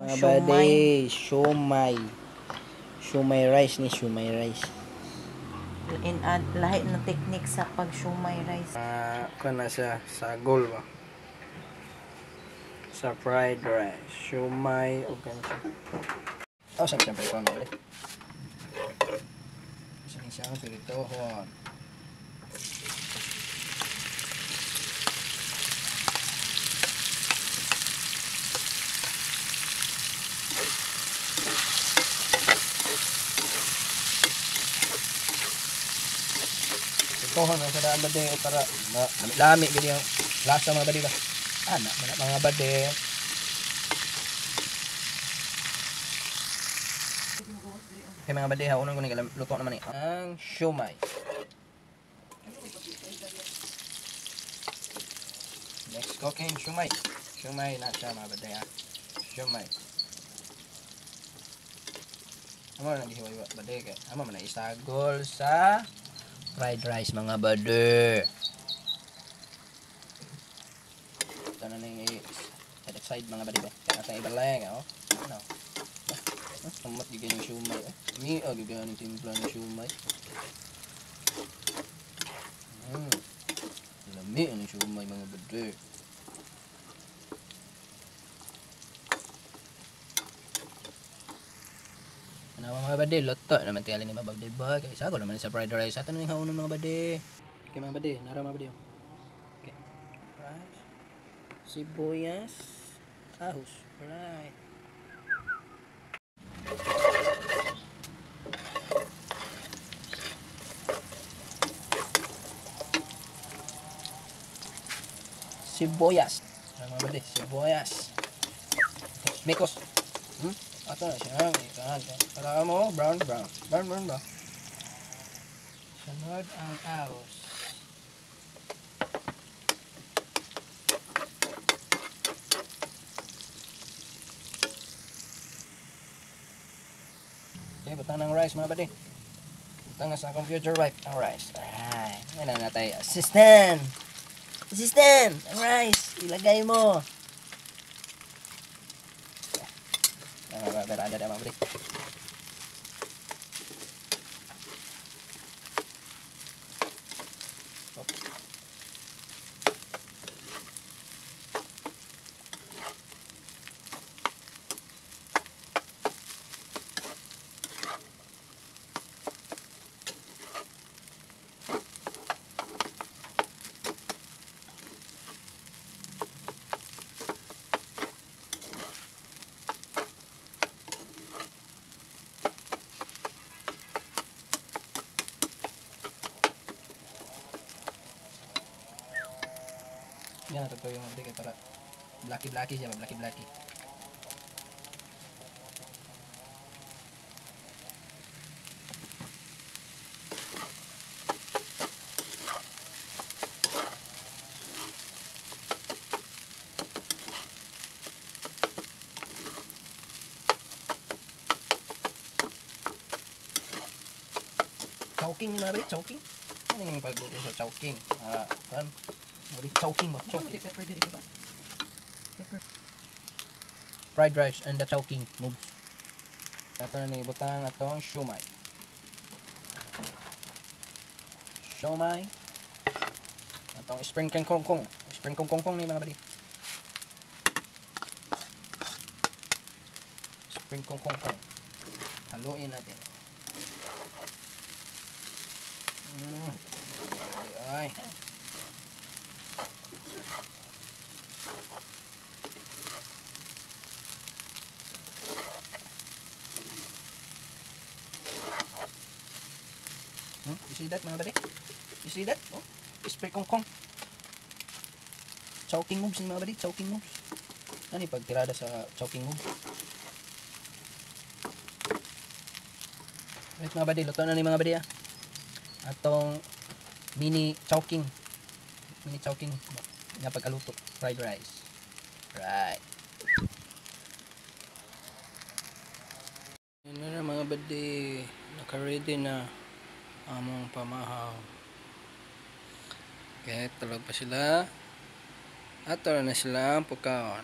Mga Siomai. bade, siomai. Siomai rice ni siomai rice. In lahi na technique sa pag siomai rice. Ah, kuan na siya sagol ba. Sa fried rice, siomai o kan siya. Oh, sa siyempre ko mga bade. Isa ni siya ang piritohon. Piritohon na sa daan bade para lami gid yung lasa mga bade ba. Ana man mga bade. Okay mga bade, haunon ko ni luto naman ni ang siomai. Next cooking siomai. Siomai na siya mga bade ha. Siomai. Amo na gihiwa bade kay amo man na isagol sa fried rice mga bade. Ito na ning i-side mga bade ba. Atang ibaleng oh. Ano? Amat gigay ng siomai eh. Mi gigay ng timpla ng siomai. Lami ang siomai mga bade. Ano mga bade, luto naman tingali ni mga bade ba? Kay sagol naman sa fried rice. Ato na ning haunon mga bade. Okay mga bade, nara mga bade. Okay. Rice, sibuyas, ahos. Right. Sibuyas. Ano mga bade? Sibuyas. Mekos. Ato na siya. Ikan. Para mo, brown, brown. Brown, brown ba? Sunod ang ahos. Okay, butang ng rice mga bade. Butang na sa akong future wife ang rice. Alright. Ngayon na tayo. Assistant! Assistant! Ang rice! Ilagay mo! Berada mga bade. Yan, ito yung mga para blacky-blacky siya, blacky-blacky. Chowking ni mga bade, chowking. Ano yung pagluto sa chowking? Ah, kan? Chowking ba? Chowking. Fried rice and the chowking moves. Ato na ni butang atong siomai. Siomai. Atong spring kong kong. Spring kong kong kong ni mga bade. Spring kong kong kong. Haluin natin. Ay. You see that mga bade? You see that? Oh, spray kong kong. Chowking moves ni mga bade, chowking moves. Ano yung pagtirada sa chowking moves? Right mga bade, luto na ni mga bade ah. Atong mini chowking. Mini chowking nga pagkaluto, fried rice. Right. Yan na mga bade, naka-ready na among pamahaw. Okay, tulog pa sila. Ato na sila ang pagkaon.